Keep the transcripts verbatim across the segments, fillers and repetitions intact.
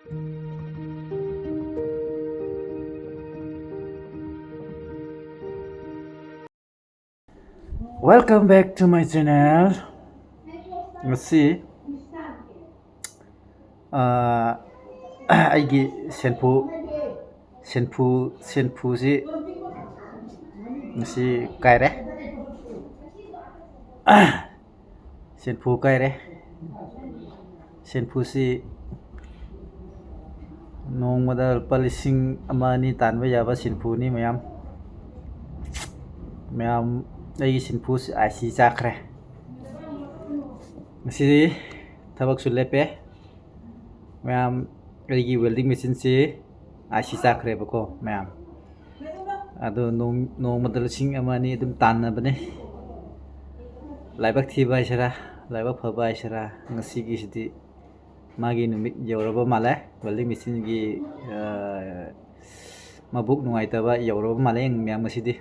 Welcome back to my channel. ꯉꯁꯤ ꯑꯥ, ꯑꯩꯒꯤ ꯁꯦꯟꯐꯨ ꯁꯦꯟꯐꯨ ꯁꯦꯟꯐꯨꯁꯤ ꯉꯁꯤ ꯀꯥꯏꯔꯦ꯫ ꯁꯦꯟꯐꯨ ꯀꯥꯏꯔꯦ꯫ ꯁꯦꯟꯐꯨꯁꯤ ꯅꯣꯡꯃꯗ ꯂꯨꯄꯥ ꯂꯤꯁꯤꯡ ꯑꯃ ꯑꯅꯤ ꯇꯥꯟꯕ ꯌꯥꯕ ꯁꯦꯟꯐꯨꯅꯤ ꯃꯌꯥꯝ꯫ ꯃꯌꯥꯝ, ꯑꯩꯒꯤ ꯁꯦꯟꯐꯨꯁꯤ ꯑꯥꯏ ꯁꯤ ꯆꯥꯈ꯭ꯔꯦ꯫ ꯉꯁꯤꯗꯤ ꯊꯕꯛꯁꯨ ꯂꯦꯞꯄꯦ꯫ ꯃꯌꯥꯝ, ꯑꯩꯒꯤ welding machineꯁꯤ ꯑꯥꯏ ꯁꯤ ꯆꯥꯈ꯭ꯔꯦꯕꯀꯣ ꯃꯌꯥꯝ꯫ ꯑꯗꯣ ꯅꯣꯡ-, ꯅꯣꯡꯃꯗ ꯂꯤꯁꯤꯡ ꯑꯃ ꯑꯅꯤ ꯑꯗꯨꯝ ꯇꯥꯟꯅꯕꯅꯦ꯫ ꯂꯥꯏꯕꯛ ꯊꯤꯕ ꯍꯥꯏꯁꯤꯔꯥ, ꯂꯥꯏꯕꯛ ꯐꯕ ꯍꯥꯏꯁꯤꯔꯥ, ꯉꯁꯤꯒꯤꯁꯤꯗꯤ ꯃꯥꯒꯤ ꯅꯨꯃꯤꯠ ꯌꯧꯔꯕ ꯃꯥꯜꯂꯦ꯫ Welding machineꯒꯤ, ꯑ, ꯃꯕꯨꯛ ꯅꯨꯡꯉꯥꯏꯇꯕ ꯌꯧꯔꯕ ꯃꯥꯜꯂꯦ ꯃꯌꯥꯝ ꯉꯁꯤꯗꯤ꯫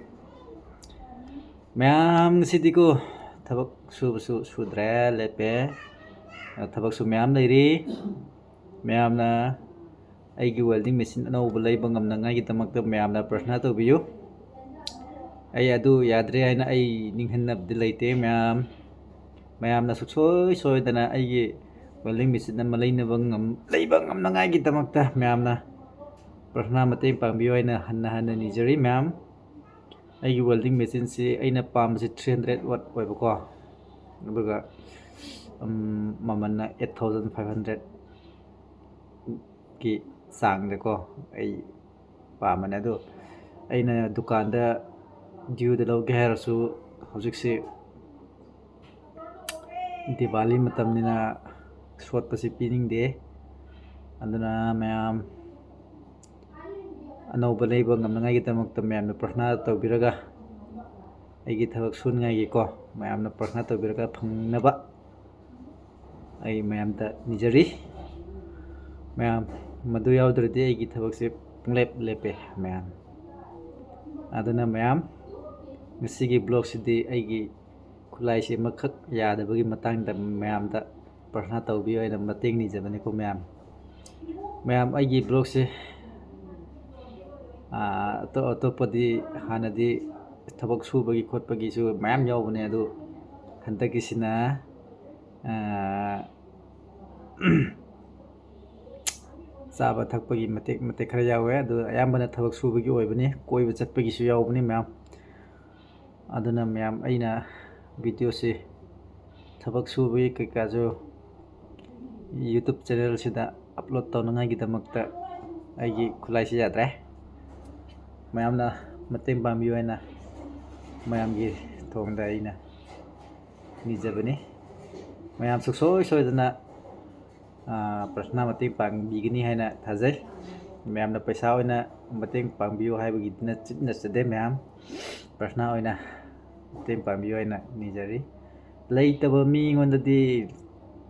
ꯃꯌꯥꯝ ꯉꯁꯤꯗꯤꯀꯣ ꯊꯕꯛ ꯁꯨꯕꯁꯨ ꯁꯨꯗ꯭ꯔꯦ, ꯂꯦꯞꯄꯦ꯫ ꯑ, ꯊꯕꯛꯁꯨ ꯃꯌꯥꯝ ꯂꯩꯔꯤ꯫ ꯃꯌꯥꯝꯅ ꯑꯩꯒꯤ welding machine ꯑꯅꯧꯕ ꯂꯩꯕ ꯉꯝꯅꯉꯥꯏꯒꯤꯗꯃꯛꯇ ꯃꯌꯥꯝꯅ ꯄ꯭ꯔꯊꯅꯥ ꯇꯧꯕꯤꯌꯨ꯫ ꯑꯩ ꯑꯗꯨ ꯌꯥꯗ꯭ꯔꯦ ꯍꯥꯏꯅ ꯑꯩ ꯅꯤꯡꯍꯟꯅꯕꯗꯤ ꯂꯩꯇꯦ ꯃꯌꯥꯝ꯫ ꯃꯌꯥꯝꯅ ꯁꯨꯡꯁꯣꯏ ꯁꯣꯏꯗꯅ ꯑꯩꯒꯤ welding machine ꯑꯃ ꯂꯩꯅꯕ ꯉꯝ-, ꯂꯩꯕ ꯉꯝꯅꯉꯥꯏꯒꯤꯗꯃꯛꯇ ꯃꯌꯥꯝꯅ ꯄ꯭ꯔꯊꯅꯥ ꯃꯇꯦꯡ ꯄꯥꯡꯕꯤꯌꯨ ꯍꯥꯏꯅ ꯍꯟꯅ ꯍꯟꯅ ꯅꯤꯖꯔꯤ ꯃꯌꯥꯝ꯫ ꯑꯩꯒꯤ welding machineꯁꯤ ꯑꯩꯅ ꯄꯥꯝꯕꯁꯤ three hundred watt ꯑꯣꯏꯕꯀꯣ, ꯑꯗꯨꯒ, ꯎꯝ, ꯃꯃꯜꯅ eight thousand five hundred ꯀꯤ ꯆꯥꯡꯗꯀꯣ ꯑꯩ ꯄꯥꯝꯕꯅꯦ꯫ ꯑꯗꯣ ꯑꯩꯅ ꯗꯨꯀꯥꯟꯗ dueꯗ ꯂꯧꯒꯦ ꯍꯥꯏꯔꯁꯨ ꯍꯧꯖꯤꯛꯁꯤ ꯗꯤꯋꯥꯂꯤ ꯃꯇꯝꯅꯤꯅ ꯁꯣꯠꯄꯁꯤ ꯄꯤꯅꯤꯡꯗꯦ꯫ ꯑꯗꯨꯅ ꯃꯌꯥꯝ ꯑꯅꯧꯕ ꯂꯩꯕ ꯉꯝꯅꯉꯥꯏꯒꯤꯗꯃꯛꯇ ꯃꯌꯥꯝꯅ ꯄ꯭ꯔꯊꯅꯥ ꯇꯧꯕꯤꯔꯒ ꯑꯩꯒꯤ ꯊꯕꯛ ꯁꯨꯅꯉꯥꯏꯒꯤꯀꯣ ꯃꯌꯥꯝꯅ ꯄ꯭ꯔꯊꯅꯥ ꯇꯧꯕꯤꯔꯒ ꯐꯪꯅꯕ ꯑꯩ ꯃꯌꯥꯝꯗ ꯅꯤꯖꯔꯤ꯫ ꯃꯌꯥꯝ, ꯃꯗꯨ ꯌꯥꯎꯗ꯭ꯔꯗꯤ ꯑꯩꯒꯤ ꯊꯕꯛꯁꯦ ꯄꯨꯡꯂꯦꯞ ꯂꯦꯞꯄꯦ ꯃꯌꯥꯝ꯫ ꯑꯗꯨꯅ ꯃꯌꯥꯝ, ꯉꯁꯤꯒꯤ vlogꯁꯤꯗꯤ ꯑꯩꯒꯤ ꯈꯨꯠꯂꯥꯏꯁꯦ ꯑꯃꯈꯛ ꯌꯥꯗꯕꯒꯤ ꯃꯇꯥꯡꯗ ꯃꯌꯥꯝꯗ ꯄ꯭ꯔꯊꯅꯥ ꯇꯧꯕꯤꯌꯨ ꯍꯥꯏꯅ ꯃꯇꯦꯡ ꯅꯤꯖꯕꯅꯤꯀꯣ ꯃꯌꯥꯝ꯫ ꯃꯌꯥꯝ, ꯑꯩꯒꯤ ꯕ꯭ꯂꯣꯛꯁꯦ, ꯑꯥ, ꯑꯇꯣꯞ ꯑꯇꯣꯞꯄꯗꯤ ꯍꯥꯟꯅꯗꯤ ꯊꯕꯛ ꯁꯨꯕꯒꯤ ꯈꯣꯠꯄꯒꯤꯁꯨ ꯃꯌꯥꯝ ꯌꯥꯎꯕꯅꯦ, ꯑꯗꯨ ꯍꯟꯗꯛꯀꯤꯁꯤꯅ, ꯑꯥ, ꯆꯥꯕ ꯊꯛꯄꯒꯤ ꯃꯇꯦꯛ ꯃꯇꯦꯛ ꯈꯔ ꯌꯥꯎꯋꯦ꯫ ꯑꯗꯨ ꯑꯌꯥꯝꯕꯅ ꯊꯕꯛ ꯁꯨꯕꯒꯤ ꯑꯣꯏꯕꯅꯤ, ꯀꯣꯏꯕ ꯆꯠꯄꯒꯤꯁꯨ ꯌꯥꯎꯕꯅꯤ ꯃꯌꯥꯝ꯫ ꯑꯗꯨꯅ ꯃꯌꯥꯝ, ꯑꯩꯅ ꯚꯤꯗꯤꯑꯣꯁꯤ ꯊꯕꯛ ꯁꯨꯕꯒꯤ ꯀꯩꯀꯥꯁꯨ YouTube ꯆꯦꯅꯦꯜꯁꯤꯗ ꯑꯞꯂꯣꯗ ꯇꯧꯅꯉꯥꯏꯒꯤꯗꯃꯛꯇ ꯑꯩꯒꯤ ꯈꯨꯠꯂꯥꯏꯁꯤ ꯌꯥꯗ꯭ꯔꯦ꯫ ꯃꯌꯥꯝꯅ ꯃꯇꯦꯡ ꯄꯥꯡꯕꯤꯌꯨ ꯍꯥꯏꯅ ꯃꯌꯥꯝꯒꯤ ꯊꯣꯡꯗ ꯑꯩꯅ ꯅꯤꯖꯕꯅꯤ꯫ ꯃꯌꯥꯝ ꯁꯨꯡꯁꯣꯏ ꯁꯣꯏꯗꯅ, ꯑꯥ, ꯄ꯭ꯔꯊꯅꯥ ꯃꯇꯦꯡ ꯄꯥꯡꯕꯤꯒꯅꯤ ꯍꯥꯏꯅ ꯊꯥꯖꯩ꯫ ꯃꯌꯥꯝꯅ ꯄꯩꯁꯥ ꯑꯣꯏꯅ ꯃꯇꯦꯡ ꯄꯥꯡꯕꯤꯌꯨ ꯍꯥꯏꯕꯒꯤꯗꯤ ꯅꯠ-, ꯅꯠꯆꯗꯦ ꯃꯌꯥꯝ꯫ ꯄ꯭ꯔꯊꯅꯥ ꯑꯣꯏꯅ ꯃꯇꯦꯡ ꯄꯥꯡꯕꯤꯌꯨ ꯍꯥꯏꯅ ꯅꯤꯖꯔꯤ꯫ ꯂꯩꯇꯕ ꯃꯤꯉꯣꯟꯗꯗꯤ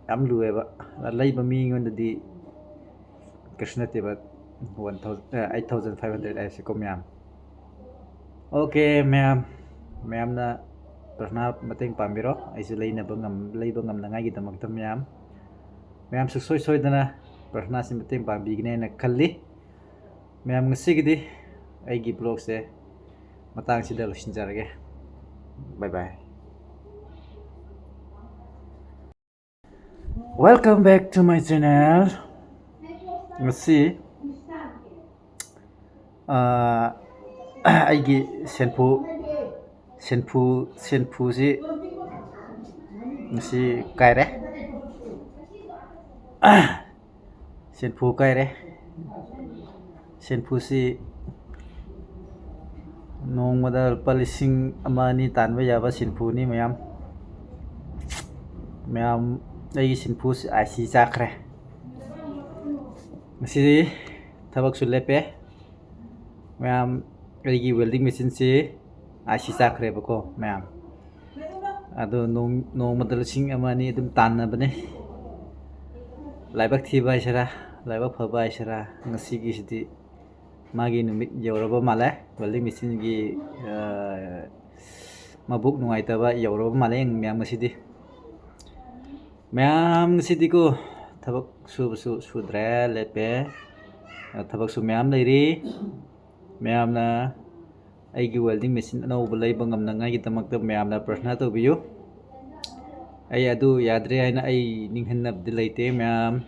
ꯌꯥꯝ ꯂꯨꯑꯦꯕ꯫ ꯂꯩꯕ ꯃꯤꯉꯣꯟꯗꯗꯤ ꯀꯩꯁꯨ ꯅꯠꯇꯦꯕ, one thousand, ꯑ, eight thousand five hundred ꯍꯥꯏꯁꯦꯀꯣ ꯃꯌꯥꯝ꯫ ꯑꯣꯀꯦ ꯃꯌꯥꯝ, ꯃꯌꯥꯝꯅ ꯄ꯭ꯔꯊꯅꯥ ꯃꯇꯦꯡ ꯄꯥꯡꯕꯤꯔꯣ, ꯑꯩꯁꯨ ꯂꯩꯅꯕ ꯉꯝ-, ꯂꯩꯕ ꯉꯝꯅꯉꯥꯏꯒꯤꯗꯃꯛꯇ ꯃꯌꯥꯝ꯫ ꯃꯌꯥꯝ ꯁꯨꯡꯁꯣꯏ ꯁꯣꯏꯗꯅ ꯄ꯭ꯔꯊꯅꯥꯁꯤ ꯃꯇꯦꯡ ꯄꯥꯡꯕꯤꯒꯅꯤ ꯍꯥꯏꯅ ꯈꯜꯂꯤ꯫ ꯃꯌꯥꯝ, ꯉꯁꯤꯒꯤꯗꯤ ꯑꯩꯒꯤ ꯕ꯭ꯂꯣꯒꯁꯦ ꯃꯇꯥꯡꯁꯤꯗ ꯂꯣꯏꯁꯤꯟꯖꯔꯒꯦ꯫ Bye bye. Welcome back to my channel. ꯉꯁꯤ, ꯑꯥ, ꯑꯩꯒꯤ ꯁꯦꯟꯐꯨ, ꯁꯦꯟꯐꯨ, ꯁꯦꯟꯐꯨꯁꯤ ꯉꯁꯤ ꯀꯥꯏꯔꯦ꯫ ꯁꯦꯟꯐꯨ ꯀꯥꯏꯔꯦ꯫ ꯁꯦꯟꯐꯨꯁꯤ ꯅꯣꯡꯃꯗ ꯂꯨꯄꯥ ꯂꯤꯁꯤꯡ ꯑꯃ ꯑꯅꯤ ꯇꯥꯟꯕ ꯌꯥꯕ ꯁꯦꯟꯐꯨꯅꯤ ꯃꯌꯥꯝ꯫ ꯃꯌꯥꯝ, ꯑꯩꯒꯤ ꯁꯦꯟꯐꯨꯁꯤ ꯑꯥꯏ ꯁꯤ ꯆꯥꯈ꯭ꯔꯦ꯫ ꯉꯁꯤꯗꯤ ꯊꯕꯛꯁꯨ ꯂꯦꯞꯄꯦ꯫ ꯃꯌꯥꯝ, ꯑꯩꯒꯤ welding machineꯁꯤ ꯑꯥꯏ ꯁꯤ ꯆꯥꯈ꯭ꯔꯦꯕꯀꯣ ꯃꯌꯥꯝ꯫ ꯑꯗꯣ ꯅꯣꯡ-, ꯅꯣꯡꯃꯗ ꯂꯤꯁꯤꯡ ꯑꯃ ꯑꯅꯤ ꯑꯗꯨꯝ ꯇꯥꯟꯅꯕꯅꯦ꯫ ꯂꯥꯏꯕꯛ ꯊꯤꯕ ꯍꯥꯏꯁꯤꯔꯥ, ꯂꯥꯏꯕꯛ ꯐꯕ ꯍꯥꯏꯁꯤꯔꯥ, ꯉꯁꯤꯒꯤꯁꯤꯗꯤ ꯃꯥꯒꯤ ꯅꯨꯃꯤꯠ ꯌꯧꯔꯕ ꯃꯥꯜꯂꯦ꯫ Welding machineꯒꯤ, ꯑ, ꯃꯕꯨꯛ ꯅꯨꯡꯉꯥꯏꯇꯕ ꯌꯧꯔꯕ ꯃꯥꯜꯂꯦ ꯃꯌꯥꯝ ꯉꯁꯤꯗꯤ꯫ ꯃꯌꯥꯝ ꯉꯁꯤꯗꯤꯀꯣ ꯊꯕꯛ ꯁꯨꯕꯁꯨ ꯁꯨꯗ꯭ꯔꯦ, ꯂꯦꯞꯄꯦ꯫ ꯊꯕꯛꯁꯨ ꯃꯌꯥꯝ ꯂꯩꯔꯤ꯫ ꯃꯌꯥꯝꯅ ꯑꯩꯒꯤ welding machine ꯑꯅꯧꯕ ꯂꯩꯕ ꯉꯝꯅꯉꯥꯏꯒꯤꯗꯃꯛꯇ ꯃꯌꯥꯝꯅ ꯄ꯭ꯔꯊꯅꯥ ꯇꯧꯕꯤꯌꯨ꯫ ꯑꯩ ꯑꯗꯨ ꯌꯥꯗ꯭ꯔꯦ ꯍꯥꯏꯅ ꯑꯩ ꯅꯤꯡꯍꯟꯅꯕꯗꯤ ꯂꯩꯇꯦ꯫ ꯃꯌꯥꯝ,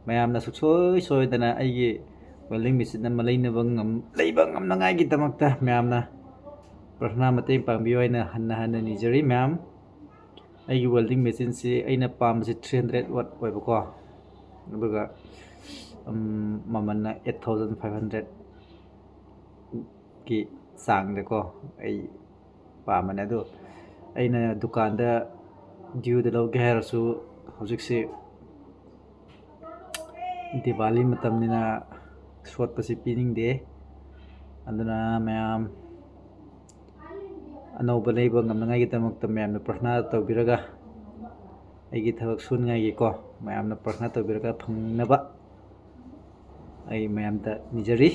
ꯃꯌꯥꯝꯅ ꯁꯨꯡꯁꯣꯏ ꯁꯣꯏꯗꯅ ꯑꯩꯒꯤ welding machine ꯑꯃ ꯂꯩꯅꯕ ꯉꯝ-, ꯂꯩꯕ ꯉꯝꯅꯉꯥꯏꯒꯤꯗꯃꯛꯇ ꯃꯌꯥꯝꯅ ꯄ꯭ꯔꯊꯅꯥ ꯃꯇꯦꯡ ꯄꯥꯡꯕꯤꯌꯨ ꯍꯥꯏꯅ ꯍꯟꯅ ꯍꯟꯅ ꯅꯤꯖꯔꯤ꯫ ꯃꯌꯥꯝ, ꯑꯩꯒꯤ welding machineꯁꯤ ꯑꯩꯅ ꯄꯥꯝꯕꯁꯤ three hundred watt ꯑꯣꯏꯕꯀꯣ, ꯑꯗꯨꯒ, ꯎꯝ, ꯃꯃꯜꯅ eight thousand five hundred ꯀꯤ ꯆꯥꯡꯗꯀꯣ ꯑꯩ ꯄꯥꯝꯕꯅꯦ꯫ ꯑꯗꯣ ꯑꯩꯅ ꯗꯨꯀꯥꯟꯗ dueꯗ ꯂꯧꯒꯦ ꯍꯥꯏꯔꯁꯨ, ꯍꯧꯖꯤꯛꯁꯤ ꯗꯤꯋꯥꯂꯤ ꯃꯇꯝꯅꯤꯅ ꯁꯣꯠꯄꯁꯤ ꯄꯤꯅꯤꯡꯗꯦ꯫ ꯑꯗꯨꯅ ꯃꯌꯥꯝ, ꯑꯅꯧꯕ ꯂꯩꯕ ꯉꯝꯅꯉꯥꯏꯒꯤꯗꯃꯛꯇ ꯃꯌꯥꯝꯅ ꯄ꯭ꯔꯊꯅꯥ ꯇꯧꯕꯤꯔꯒ, ꯑꯩꯒꯤ ꯊꯕꯛ ꯁꯨꯅꯉꯥꯏꯒꯤꯀꯣ, ꯃꯌꯥꯝꯅ ꯄ꯭ꯔꯊꯅꯥ ꯇꯧꯕꯤꯔꯒ ꯐꯪꯅꯕ ꯑꯩ ꯃꯌꯥꯝꯗ ꯅꯤꯖꯔꯤ꯫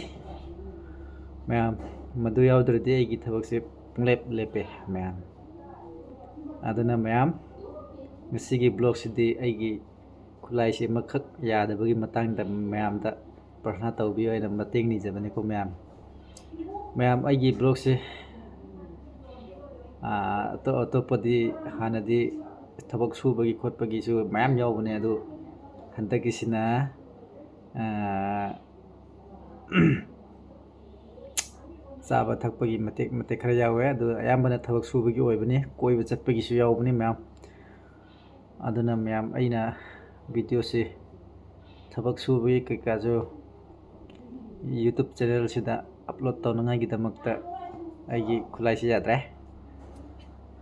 ꯃꯌꯥꯝ, ꯃꯗꯨ ꯌꯥꯎꯗ꯭ꯔꯗꯤ ꯑꯩꯒꯤ ꯊꯕꯛꯁꯦ ꯄꯨꯡꯂꯦꯞ ꯂꯦꯞꯄꯦ ꯃꯌꯥꯝ꯫ ꯑꯗꯨꯅ ꯃꯌꯥꯝ, ꯉꯁꯤꯒꯤ vlogꯁꯤꯗꯤ ꯑꯩꯒꯤ ꯈꯨꯠꯂꯥꯏꯁꯦ ꯑꯃꯈꯛ ꯌꯥꯗꯕꯒꯤ ꯃꯇꯥꯡꯗ ꯃꯌꯥꯝꯗ ꯄ꯭ꯔꯊꯅꯥ ꯇꯧꯕꯤꯌꯨ ꯍꯥꯏꯅ ꯃꯇꯦꯡ ꯅꯤꯖꯕꯅꯤꯀꯣ ꯃꯌꯥꯝ꯫ ꯃꯌꯥꯝ, ꯑꯩꯒꯤ vlogꯁꯦ, ꯑꯥ, ꯑꯇꯣꯞ-, ꯑꯇꯣꯞꯄꯗꯤ ꯍꯥꯟꯅꯗꯤ ꯊꯕꯛ ꯁꯨꯕꯒꯤ ꯈꯣꯠꯄꯒꯤꯁꯨ ꯃꯌꯥꯝ ꯌꯥꯎꯕꯅꯦ, ꯑꯗꯨ ꯍꯟꯗꯛꯀꯤꯁꯤꯅ, ꯑꯥ, ꯆꯥꯕ ꯊꯛꯄꯒꯤ ꯃꯇꯦꯛ ꯃꯇꯦꯛ ꯈꯔ ꯌꯥꯎꯋꯦ꯫ ꯑꯗꯨ ꯑꯌꯥꯝꯕꯅ ꯊꯕꯛ ꯁꯨꯕꯒꯤ ꯑꯣꯏꯕꯅꯤ, ꯀꯣꯏꯕ ꯆꯠꯄꯒꯤꯁꯨ ꯌꯥꯎꯕꯅꯤ ꯃꯌꯥꯝ꯫ ꯑꯗꯨꯅ ꯃꯌꯥꯝ, ꯑꯩꯅ videoꯁꯤ ꯊꯕꯛ ꯁꯨꯕꯒꯤ ꯀꯩꯀꯥꯁꯨ YouTube channelꯁꯤꯗ upload ꯇꯧꯅꯉꯥꯏꯒꯤꯗꯃꯛꯇ ꯑꯩꯒꯤ ꯈꯨꯠꯂꯥꯏꯁꯤ ꯌꯥꯗ꯭ꯔꯦ꯫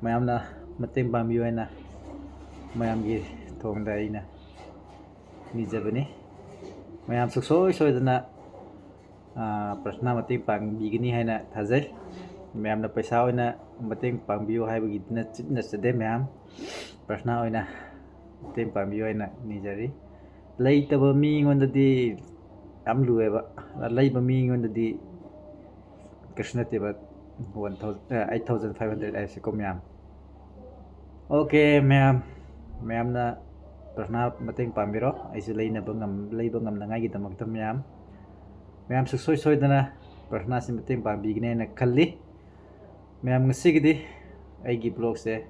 ꯃꯌꯥꯝꯅ ꯃꯇꯦꯡ ꯄꯥꯡꯕꯤꯌꯨ ꯍꯥꯏꯅ ꯃꯌꯥꯝꯒꯤ ꯊꯣꯡꯗ ꯑꯩꯅ ꯅꯤꯖꯕꯅꯤ꯫ ꯃꯌꯥꯝ ꯁꯨꯡꯁꯣꯏ ꯁꯣꯏꯗꯅ, ꯑꯥ, ꯄ꯭ꯔꯊꯅꯥ ꯃꯇꯦꯡ ꯄꯥꯡꯕꯤꯒꯅꯤ ꯍꯥꯏꯅ ꯊꯥꯖꯩ꯫ ꯃꯌꯥꯝꯅ ꯄꯩꯁꯥ ꯑꯣꯏꯅ ꯃꯇꯦꯡ ꯄꯥꯡꯕꯤꯌꯨ ꯍꯥꯏꯕꯒꯤ ꯅꯠꯆ-, ꯅꯠꯆꯗꯦ ꯃꯌꯥꯝ꯫ ꯄ꯭ꯔꯊꯅꯥ ꯑꯣꯏꯅ ꯃꯇꯦꯡ ꯄꯥꯡꯕꯤꯌꯨ ꯍꯥꯏꯅ ꯅꯤꯖꯔꯤ꯫ ꯂꯩꯇꯕ ꯃꯤꯉꯣꯟꯗꯗꯤ ꯌꯥꯝ ꯂꯨꯑꯦꯕ꯫ ꯂꯩꯕ ꯃꯤꯉꯣꯟꯗꯗꯤ ꯀꯩꯁꯨ ꯅꯠꯇꯦꯕ, one thousand, ꯑ, eight thousand five hundred ꯍꯥꯏꯁꯦꯀꯣ ꯃꯌꯥꯝ꯫ Okay ꯃꯌꯥꯝ, ꯃꯌꯥꯝꯅ ꯄ꯭ꯔꯊꯅꯥ ꯃꯇꯦꯡ ꯄꯥꯡꯕꯤꯔꯣ꯫ ꯑꯩꯁꯨ ꯂꯩꯅꯕ ꯉꯝ ꯂꯩꯕ ꯉꯝꯅꯉꯥꯏꯒꯤꯗꯃꯛꯇ ꯃꯌꯥꯝ ꯃꯌꯥꯝ ꯁꯨꯡꯁꯣꯏ ꯁꯣꯏꯗꯅ ꯄ꯭ꯔꯊꯅꯥꯁꯤ ꯃꯇꯦꯡ ꯄꯥꯡꯕꯤꯒꯅꯤ ꯍꯥꯏꯅ ꯈꯜꯂꯤ꯫ ꯃꯌꯥꯝ, ꯉꯁꯤꯒꯤꯗꯤ ꯑꯩꯒꯤ ꯕ꯭ꯂꯣꯒꯁꯦ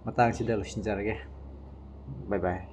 ꯃꯇꯥꯡꯁꯤꯗ ꯂꯣꯏꯁꯤꯟꯖꯔꯒꯦ꯫ ꯕꯥꯏ ꯕꯥꯏ꯫